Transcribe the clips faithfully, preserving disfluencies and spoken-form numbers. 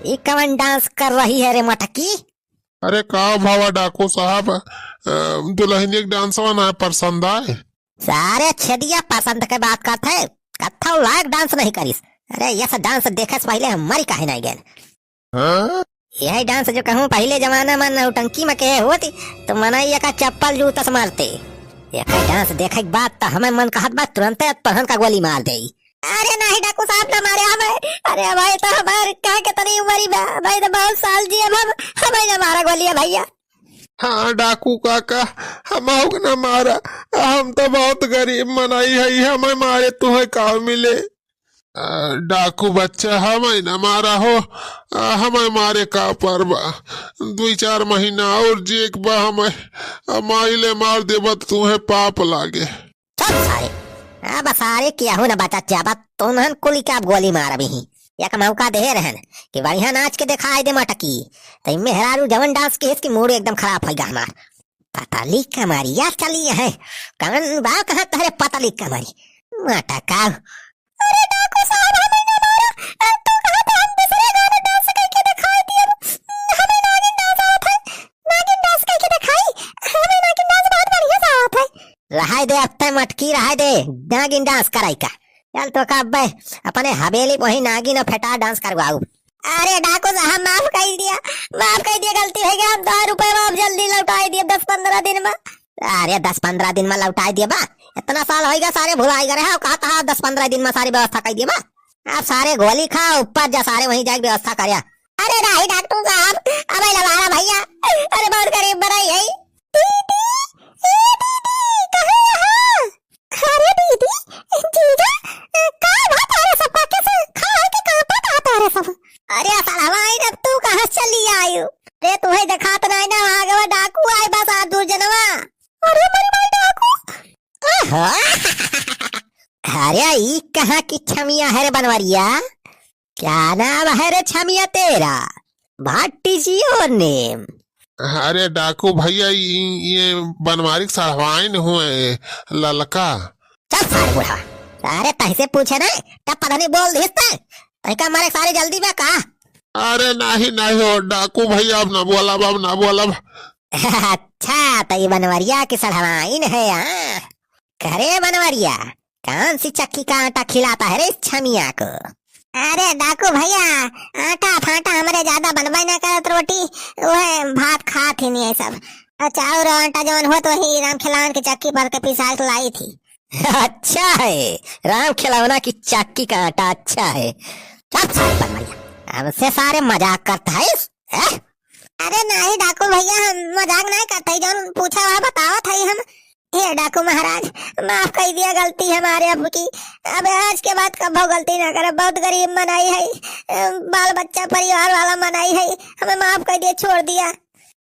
ई कवन dance कर रही है रे मटकी? अरे का भवा डाकू साहब, अ, दुलहिनिया के danceवा ना पसंद आए? सारे छेदिया पसंद के बात करत है, कत्थौ लायक dance नहीं करिस। अरे ये सब dance देखे से पहिले हम मरी काहे नहीं गए? हाँ? यही dance जो कहूँ पहिले जमाना में नौटंकी में के होती, तो मनई एका चप्पल जूता से मारते। यही dance देखे के बाद तो हमें मन कहत बा तुरंते तोहन का गोली मार देई। अरे नाही डाकू साहब, ना मारे हमें। अरे भाई, तो हमार कहे के तनी उमरी बा भाई, तो बहुत साल जी अब हम, हमें ना मारा गोलिया भैया। हाँ डाकू काका, हम के ना मारा, हम तो बहुत गरीब मनई है, हमें मारे तुहे का मिले? आ, डाकू बच्चा, हमें ना मारा हो, आ, हमें मारे का परबा? दुई चार महीना और जिए के बा हमें, आ, माई ले मार देबा तो तुहे पाप लागे। चुप सारे, अब सारे केहू न बचत जाबा, तुमहन कुल के अब गोली मारबी ही। एक मौका देहे रहन कि बढ़िया नाच के देखाई दे मटकी, तो ई मेहरारू जवन dance किहिस कि mood एकदम खराब होइगा हमार। पतली कमरिया चली है, कौन बा कहाँ तहरे पतली कमरी? मटका। अरे डाकू साहब, हमें ना मारा, अब तो कहा था हम दूसरे गाना dance करके दिखाई दिए, हमें नागिन dance आवत है, नागिन dance करके दिखाई, हमें नागिन dance बहुत बढ़िया से आवत है। रहाई दे, अब तय मटकी रहाई दे, नागिन dance कराई का। चल तो का अब्बे अपने हवेली वही नागिन और फेटा dance करवाऊ। अरे डाकू साहब, माफ कर दिया, माफ कर दिया, गलती हो गया, हम दो रुपए में आप जल्दी लौटाई दिए दस पन्द्रह दिन में। अरे दस पन्द्रह दिन में लौटाई दिए बा, इतना साल होइगा सारे भुलाई गए हैं, कहा था दस पन्द्रह दिन में सारी व्यवस्था कर दिए बा। आप सारे गोली खा, ऊपर जा, सारे वहीं जाके व्यवस्था करे। अरे नाही डाकू साहब, अबे लवारा भैया, अरे बहुत गरीब बनाई है। दीदी, ए दीदी, कहाँ यहाँ? अरे दीदी, जीजा, का बात है रे सब, कैसे खा है कि कहाँ पे बात है रे सब? अरे सड़वाइन, अब तू कहाँ चली आयु? अरे तुहे देखात नाही ना, आगे वो डाकू आए बस आ दुर्जनवा। अरे मरी भाई डाकू। ओहो। अरे ई कहाँ की छमिया है रे बनवरिया? क्या नाम है रे छमिया तेरा? What is your name? अरे डाकू भैया, ई, ये बनवारी के सड़वाइन हुए ललका। चुप सारे बूढ़ा, अरे तैसे पूछे ना, तब पता नहीं बोल दिस तै। तै का मारे सारे जल्दी बा का? अरे नाही नाही हो डाकू भैया, अब ना बोलब, अब ना बोलब। अच्छा, तो ये बनवरिया की सड़वाइन है, हाँ? करे बनवरिया, कौन सी चक्की का आटा खिलाता है रे इस छमिया को? अरे डाकू भैया, आटा फाटा हमरे ज्यादा बनबे ना करत, रोटी वह भात खात ही नहीं है सब। और चाउर और आटा जवन होत वही राम खिलावन की चक्की पर के पिसाल के लाई थी। अच्छा है, राम खिलौना की चक्की का आटा अच्छा है। चुप सारे बनवरिया, हमसे सारे मजाक करता है इस, हैं? अरे नाही डाकू भैया, हम मजाक नाही करत हई, जौन पूछा वह बतावत हई हम। हे डाकू महाराज, माफ कर दिया गलती हमारे अब की। अब आज के बाद कभो गलती ना करब। बहुत गरीब मनई हई, बाल बच्चा परिवार वाला मनई हई, हमें माफ कर दिया, छोड़ दिया।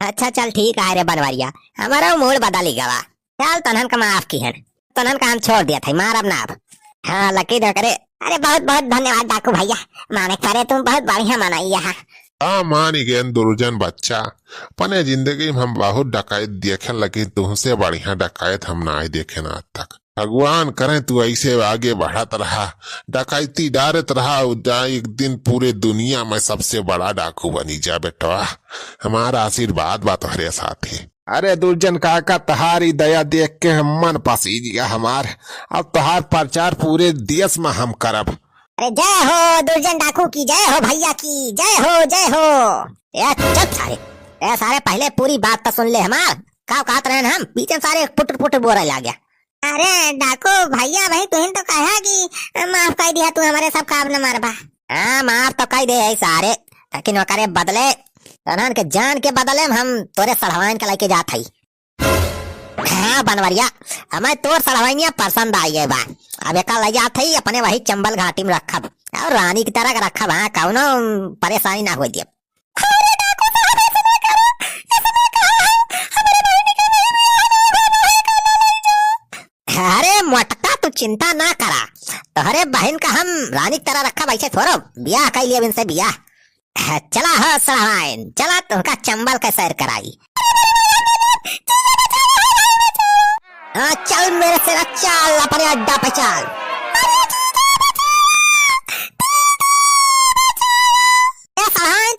अच्छा चल ठीक है रे बनवरिया, हमारा mood बदल गवा। चल तोहन का माफ किहन, तोहन का हम छोड़ दिया था, मारब ना अब। हाँ लकी दे करे। अरे बहुत बहुत धन्यवाद डाकू भैया, माने करे तुम बहुत बढ़िया मनई है। हाँ मानी गए दुर्जन बच्चा, अपने जिंदगी में हम बहुत डकैत देखेन, लेकिन तुमसे बढ़िया डकैत हम नाही देखेन आज तक। भगवान करें तू ऐसे आगे बढ़त रहा, डकैती डारत रहा, जा एक दिन पूरे दुनिया में सबसे बड़ा डाकू बनी जा बेटवा। हमारा आशीर्वाद बा तोहरे साथे। अरे दुर्जन काका, तहारी दया देख के मन पसीज गया हमार। अब तहार प्रचार पूरे देश में हम करब। अरे जय हो दुर्जन डाकू की, जय हो भैया की, जय हो, जय हो। ए चुप सारे, ए सारे पहले पूरी बात तो सुन ले हमार। का कहत रहन हम, बीच में सारे पुटर पुटर बोले लाग गया। अरे डाकू भैया, भाई तुहिन तो कहा कि माफ कर दिया तू, हमारे सब काम न मारबा। हाँ माफ तो कर दे है सारे, लेकिन ओकरे बदले तोहन के जान के बदले में हम तोरे सड़वाइन के लेके जात हई। हाँ बनवरिया, हमें तोर सड़वाइनिया पसंद आई गए बा। अब एका ले जात हई, अपने वही चंबल घाटी में रखब और रानी की तरह रखब। हाँ कौनो परेशानी ना होए देब। अरे डाकू साहब, ऐसे ना करो, ऐसे ना कहो, हम, हमारे बहन का नहीं, नहीं, नहीं, नहीं, नहीं, नहीं, नहीं। अरे मोटका, तू चिंता ना करा, तोहरे बहन का हम रानी की तरह रखब, ऐसे थोड़ो, बियाह कर लिया इनसे बियाह। चला हो सड़वाइन, चला तुमका चंबल के सैर कराई। हाँ, चल मेरे से, चल अपने अड्डा पे चल। ए सड़वाइन,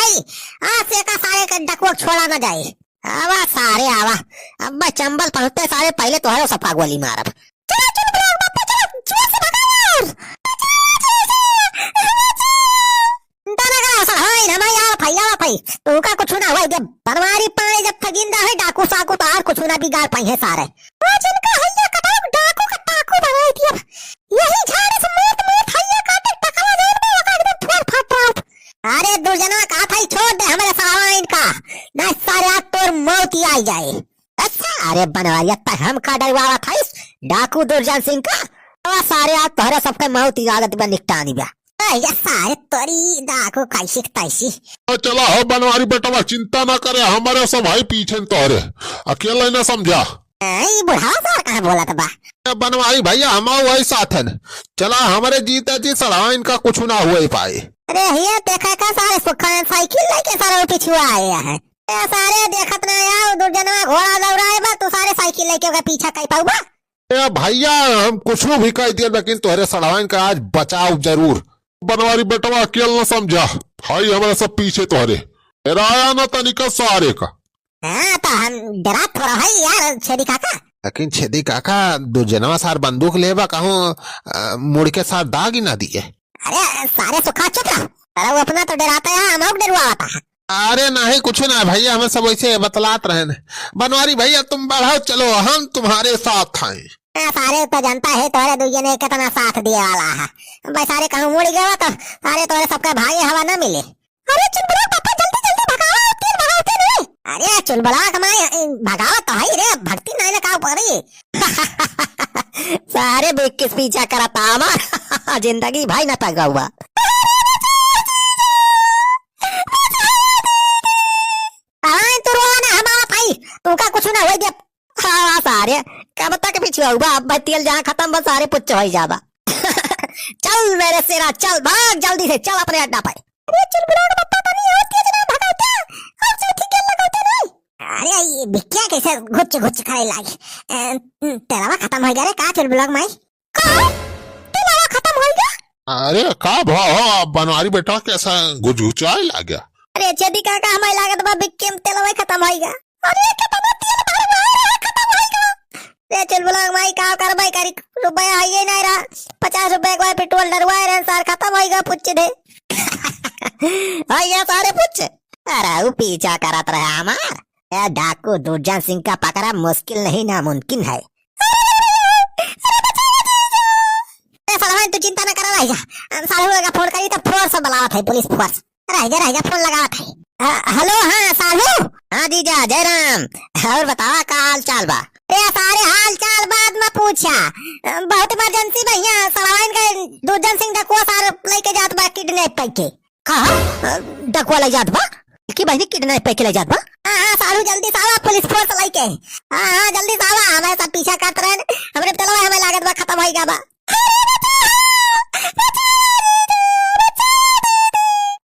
आज से का सारे के डकुआ छोड़ा ना जाए। आवा सारे आवा, अब मैं चंबल पहुँचते सारे पहले तोहरे सबका गोली मारब। चलो, चलो, बड़ा बापा, चलो, जोर से भगाओ यार। चिंता ना करो, सब हमारे, हमारे यार, भाई, यार, भाई। तुमका कुछ ना हुआ, जब बनवारी पाए, जब तक जिंदा है, डाकू साकू तो और कुछ ना बिगाड़ पाई है सारे। वो जिनका हैया कटाऊ, डाकू का टाकू बनाई दिया। यही झाड़ से मौत, मौत हैया काटे, टकला जेल में ओका एकदम फोड़ फाड़ डाल। अरे दुर्जनवा कहा था, छोड़ दे हमारे सारा इनका, ना सारे आज तोर मौत ही आई जाए। अच्छा, अरे बनवारिया, तक हम का डरवावा था इस डाकू दुर्जन सिंह का? अब सारे आज तोहरे सबके मौत ही लागत बा, निकटानी बा। ए, ये सारे तोरी डाकू कैसी की तैसी। ओ, चला हो बनवारी बेटवा, चिंता ना करे, हमारे सब भाई पीछे न तोहरे, अकेला ही ना समझा। ए, ई बुढ़ावा सार कहाँ बोलत बा? ए, बनवारी भैया, हम वही साथ हन। चला, हमारे जीते जी सड़वा इनका कुछ ना हुए पाए। अरे, ये देखा का सारे सुखान साइकिल लेके सारे पिछुआ आए हैं। ए, सारे देखत ना यार, दुर्जनवा घोड़ा दौड़ाए बा, तू सारे साइकिल लेके ओकर पीछा कई पाउबा? ए भैया, हम कुछ भी कह दिए, लेकिन तोहरे सड़वाइन का आज बचाव जरूर। बनवारी बेटवा अकेल न समझा, भाई हमारे सब पीछे तोहरे। डराया ना तनिका सारे का। हाँ, तो हम डरा थोड़ा है यार, छेदी काका। लेकिन छेदी काका, दुर्जनवा सार बंदूक लेबा कहूँ, अ, मुड़ के सार दाग ही ना दिए। अरे सारे सुखा चुप रह। अरे वो अपना तो डराता है, हम लोग डरवाता है। अरे नहीं, कुछ ना भैया, हमें सब वैसे बतलात रहे न। बनवारी भैया, तुम बढ़ो, चलो, हम तुम्हारे साथ हैं। हाँ, सारे तो जनता है, तोहरे दुइये ने कितना साथ दिए वाला है। भाई, सारे कहूँ मुड़ गए तो सारे तोहरे सबका भागे हवा ना मिले। अरे चुलबुला पापा, जल्दी, जल्दी भगाओ, तीर भगाओ, तीर नहीं। अरे चुलबुला कमाए, भगाओ तो है रे, भक्ति नहीं ना का पड़ी। सारे भी किस पीछा करता हमार। जिंदगी भाई ना तक हुआ। हाँ, तू रो ना, हम आवत हई, तुमका कुछ ना होई दे। हाँ, सारे, कब तक पिछुआ हुआ? अब भाई तेल जहाँ खतम बा, सारे पुच्छ होई जाबा। चल मेरे शेरा, चल, भाग जल्दी से, चल अपने अड्डा पे। अरे चुलबुला के पप्पा, तनी और तेज ना भगाते, और चौथी गेंद लगाते नहीं। अरे ये भिक्किया कैसे घुच घुच करे लागे? ए, तेलवा खतम हो गया रे, का चुलबुला के माई? का? तेलवा खतम हो गया? अरे का भा, बनवारी बेटा कैसा घुचघुचाए लाग गया? अरे छेदी काका, हमारे लागत बा भिक्की में तेलवा खतम हो गया। अरे कितना तेल भरवाए रहे, खतम हो गया। रे चुलबुला के माई, का करबै करी, रुपया है ये नहीं रहा, पचास रुपया के पेट्रोल डरवाए रहे सार, खतम हो गया, पुच्छ दे। हाँ, ये सारे पुच्छ। अरे, ऊ पीछा करत रहे हमार। ए, डाकू दुर्जन सिंह का पकड़ा मुश्किल नहीं, नामुमकिन है। ए, साला, तू चिंता ना करा, रह जा। हम साले लोग का फोन करी, तो फोर्स बुलावत है, पुलिस फोर्स। रह जा, रह जा, फोन लगावत है। अ, हेलो, हाँ, सालू? हाँ, जीजा, जय राम। और बतावा, का हाल चाल बा? ए, सारे हाल चाल बाद में पूछा। अ, बहुत इमरजेंसी बा, यहाँ सड़वाइन के दुर्जन सिंह डकुआ सार लेके जात बा किडनैप करके। का? अ, डकुआ ले जात बा? कि बहिनी किडनैप करके ले जात बा? हाँ, हाँ, सालू जल्दी से आवा, पुलिस फोर्स लेके। हाँ, हाँ, जल्दी से आवा, हमारे सब पीछा करत रहे। हमरे तेलवा हमें लागत बा खतम होई गा बा।